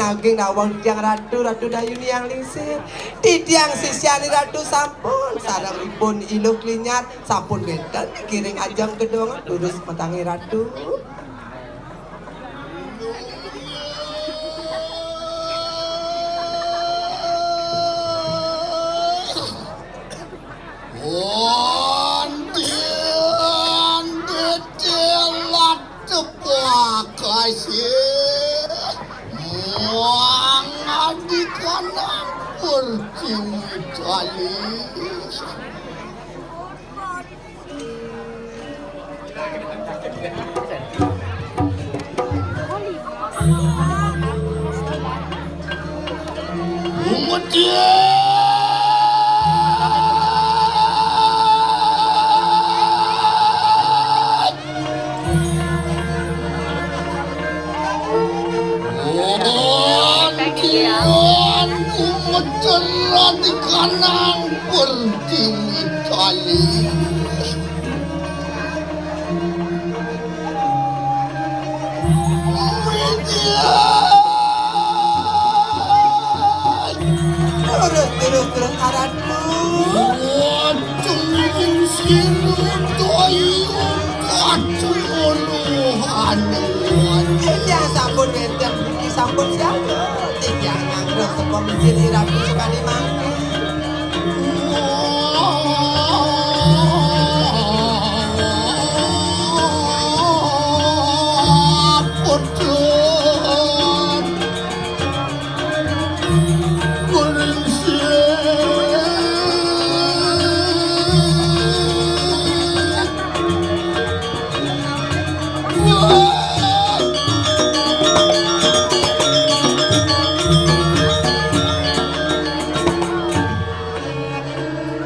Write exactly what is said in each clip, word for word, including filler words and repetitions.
Nanging nawang titiang Ratu, Ratu Dayuniang Lingsir. Titiang sisiané Ratu sampun sareng ipun Iluh Klinyat, sampun wénten ngiring ajeng gedongan, durus matangé Ratu. Wonten tetelat tepakasih muang adikanang pertiwi tali. Wonten umeteran kanang pertiwi tali. Terus, terus, terus, Ratu. Wajeng ing sinutoyu kacunguluhan. Iya, sampun wénten, sampun siaga. Titiang manggreh saka mijil Ratu sukadi mangke. Putrun. Kuningsih.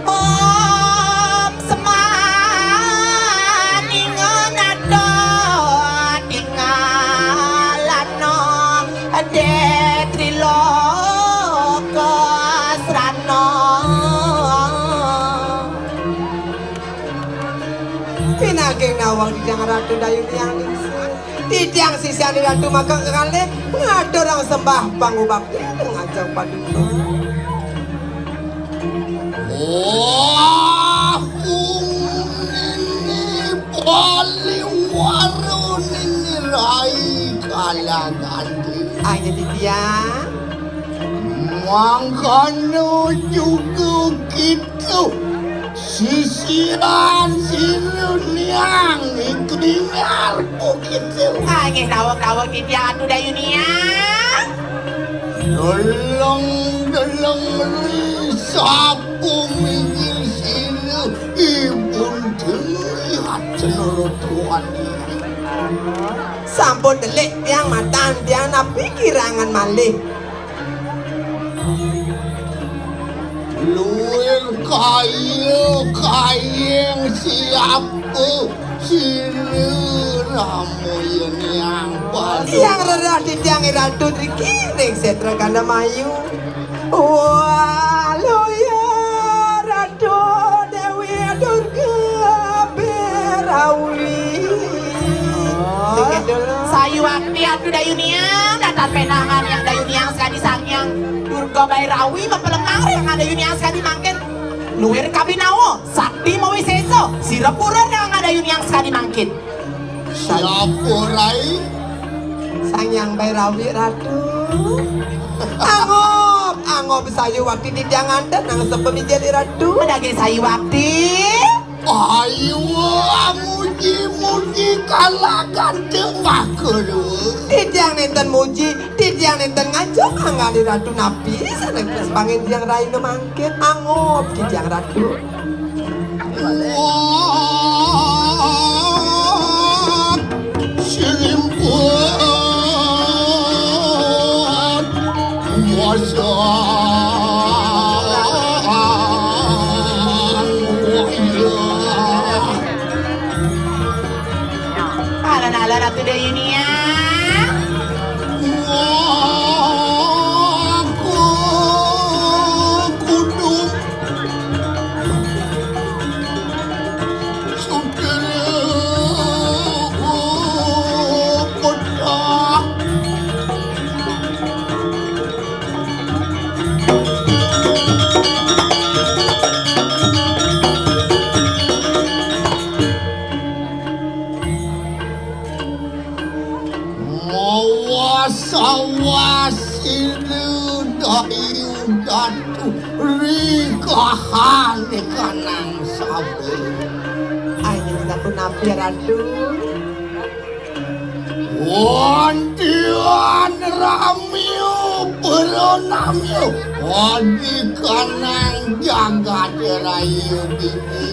Om semaning nado tingalano de triloka srana. Pinaging nawang titiang Ratu Dayuniang Lingsir. Titiang sisiané Ratu Maka kekalih ngaturang sembah pangubakti ing ajeng paduka. Wah, nini paliwara nini rai kalaganti. Ayo titiang. Mangkana juga kita sisian siruniang iklingar kita. Ah, nggih, dawuh-dawuh titiang Atu Dayuniang. Deleng-deleng ri sapu minggir sira ipun demi acara tuan. Sampun delik tiang matan tiang napi kirangan malih. Luwih kaya kayeng siapa sira ramaya niang palu. Tiang rerah titiang Ratu driki ring setra Gandamayu. Wah, luya Ratu Dewi Durga Berawi. Sayu akti Atu Dayuniang, datar penangan yang Dayuniang sekadi Sang Hyang Durga Bairawi, mapelemang ring Dayuniang sekadi mangkin. Luir kabinawa, sakti mawisesa, sira pura ring Dayuniang sekadi mangkin. Siapa, Rai? Sang Hyang Bairawi, Ratu. Angob, angob sayu wakti titiang nganten nang sepemijil, Ratu. Daging sayu wakti. Ayu, muji-muji kalagan demak kedua. Titiang nenten muji, titiang nenten ngajeng anggali Ratu napi sané pangin tiang raina mangkin. Angob titiang Ratu. Wah, sirimpun masa. Alon-alon Atu Dayuniang. Wah, aku kudu Sugih pecah. Rikahan ikanang sabe. Ayo, sapunapi, Ratu? Wonten ramya, pranamya, adikanang jagat rayu gigi.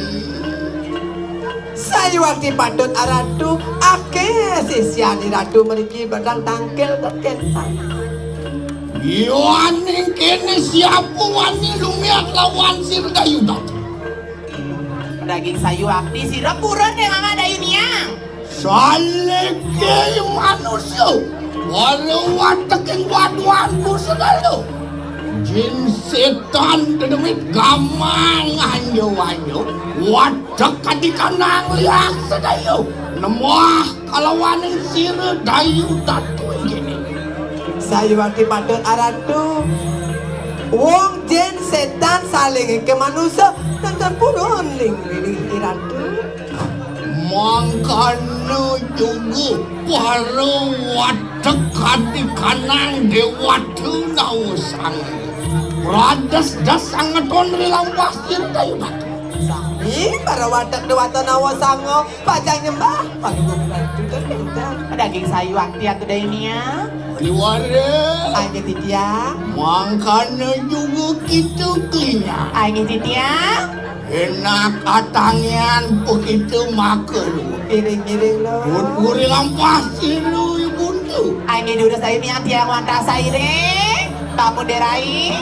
Sayuwakti patut, Ratu, akeh sisyan Ratu mriki badang tangkil kekentang. Yaning kene siapa wani lumiat lawan Sira Dayu Datu? Daging sayuwakti sira purun ring angga Dayu Niang. Saleke manusa, para wateking waduan sedaya. Jin setan dedemit gamang anjo-anjo, watek adikanang liak sedaya. Nembah kalawaning Sira Dayu Datu kene. Sayuwakti patut, Ratu. Wong jin setan salingake manusa, nenten purun ring liling Ratu. Mangkana juga para watek adikanang dewata nawasanga. Radas das angeton ri lampah Sira Dayu Datu. Sami para watek dewata nawasanga pacang nyembah Palungguh Ratu. Daging sayuwakti Atu Dayu Niang. Liwara. Ayo titiang. Mangkana juga kita klinya. Ayo titiang. Enak atangian begitu makalu. Iring-iring lo. Bun-, buri lampah silu ibuntu. Ayo durus Dayu Niang, tiang wantah sairing. Tamu derai.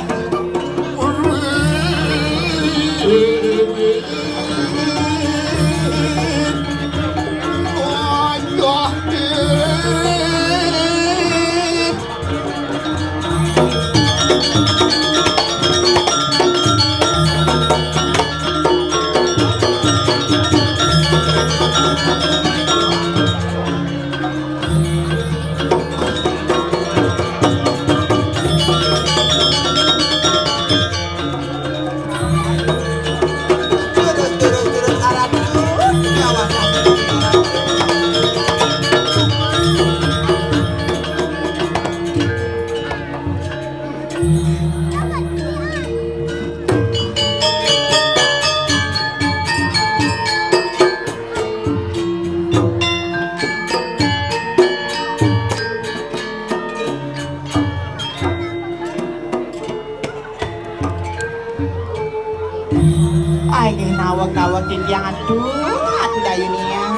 Ai, nggih, naweg-naweg titiang, aduh, Atu Dayu Niang.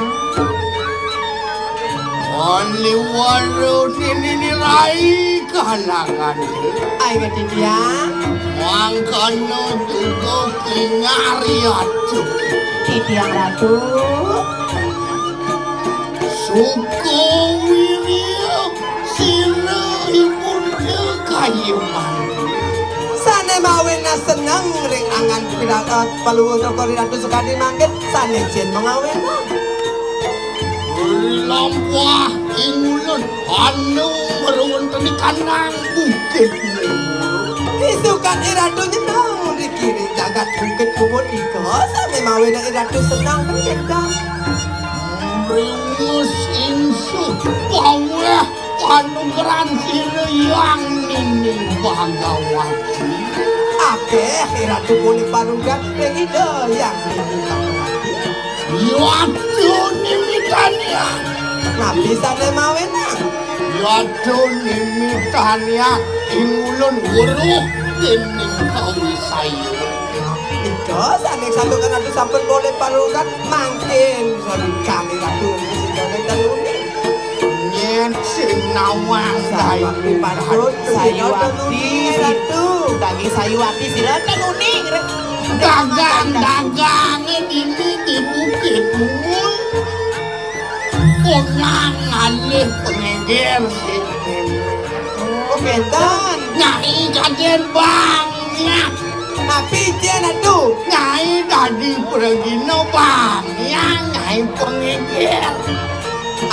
Ani waro nini rai kalangan. Ai, nggih, titiang. Mangkana juga kingari, aduh. Titiang, Ratu. Suka wirya sira ipun kayuman. Sane mawena seneng ring angan pira-, eh, Palungguh Cokor Ratu sakadi mangkin, sane jin mangawena. Lampah ing ulun anu merwenteni kanang bukit. Isukan Iratu nyeneng riki ring jagat bukit kubur ika, sane mawena Iratu seneng ring kendang. Mriwus insuk paweh panugrahan sira Hyang Nini Bhagawati. Akeh Iratu polih panugrahan ring Ida Hyang Nini Bhagawati. Yadunimitannya. Napi sane mawenang? Yadunimitannya ing ulun weruh dening kawisaya. Ika sane santukan Ratu sampun polih panugrahan mangkin sawikan Ratu sing nenten uning. Nyén sinawang sayuwakti patut, sayuwakti, sayuwakti, Ratu. Daging sayuwakti sira ten uning. Dagang-dagange dini di Bukit Mungul. Ponang ngalih pangengger sing. Oh, benten. Nyai kaden banyak. Napi jen atu? Nyai dadi pragina banyak, nyai pangengger.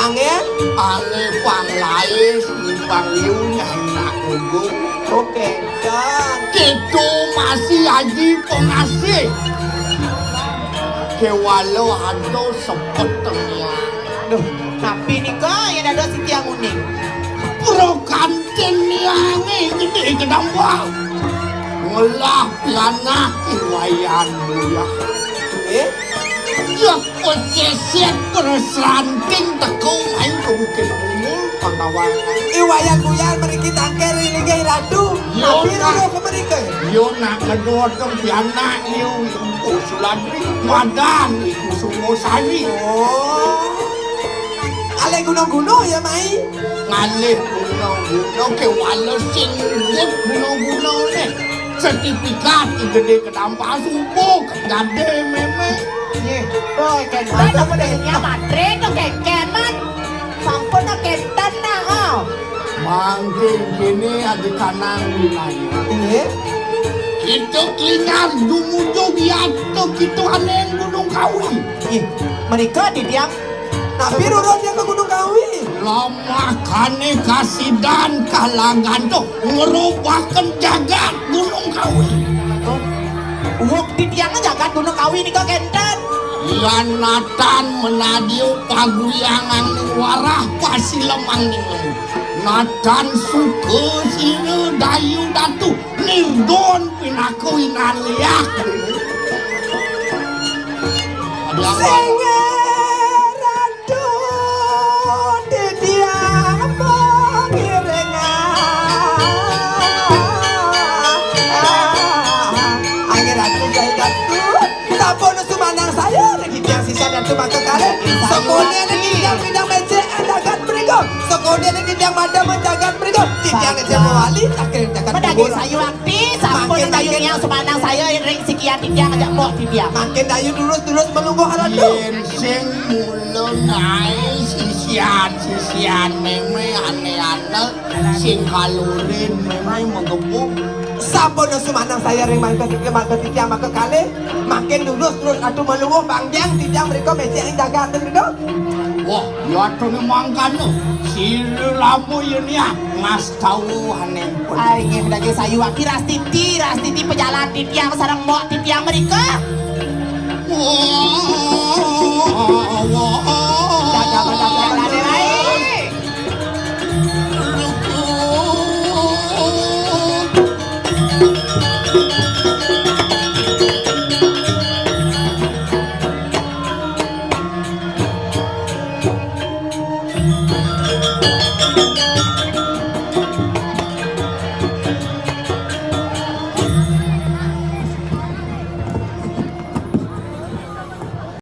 Angin? Angin panglais, di pangliu nyai nak gugu. Oke, dan. Kita masih aji pengasih. Kewala ada sepet tengah. Duh, napi nika yen dados titiang uning? Pura kantin niange gedhe gedambang. Lah pianak I Wayan Luyah. Eh? Ya pesisir peresranting teka main ka Bukit Bungul, Pangawangan. I Wayan Luyah mriki tangkil ring linggih Ratu. Yo, napi nak. Ruruh ka mrika? Yo nak ngedot ka pianak yo, Ibu Suladri, madan Ibu Sungosari. Oh. Alih guna-guna ya, mai? Ngalih guna-guna ke wala sing nyebut guna-guna ne. Sertifikat gedé kedampar subuh, gedé mémé. Yeh. Boy, kenten apa deh? Ya, matre to keken, man. Sampun to kenten nah, oh. Mangkin kene ada kanang wilayah. Iya. Kita kelingan dumuju biasa kita ané Gunung Kawi. Ih, mereka di tiang. Tapi rurun dia ke Gunung Kawi. Lamah kane kasidan kalangan to ngerubahkan jagat Gunung Kawi. Oh. Wong di tiang jagat Gunung Kawi nika kenten. Yan natan menadio paguyangan warah pasilemang ning lemu. Natan suka sira dayu datu nirdon pinaka inan liak. Ada apa? Sing Ratu titiang pangiringan. Angin Ratu jai Datu. Sampun sumanang saya ring titiang sisian Datu maka kalih. Sakone ring titiang titiang becik jagat mriko. Sakone ring titiang madam jagat mriko. Titiang ning Jawa Wali, akhir jagat Medage timur. Sayu akti, sampun. Makin dayu makin niang sumanang saya ring sikian titiang ajak mbok titiang. Makin dayu durus-durus melungguh Ratu. Yen sing mula nae sisian-sisian meme ane-ane sing kalurin meme megepu. Sampun sumanang saya ring mangke titiang mangke titiang mangke kalih. Makin durus-durus Ratu melungguh banggiang titiang mriko becik ring jagat mriko. Wah, ya atune mangkana. Sira lamu yenia ngastawa anempun. Ari nggih medage sayu akti rastiti, rastiti pejalan titiang sareng mbok titiang mriko. Wah, wah.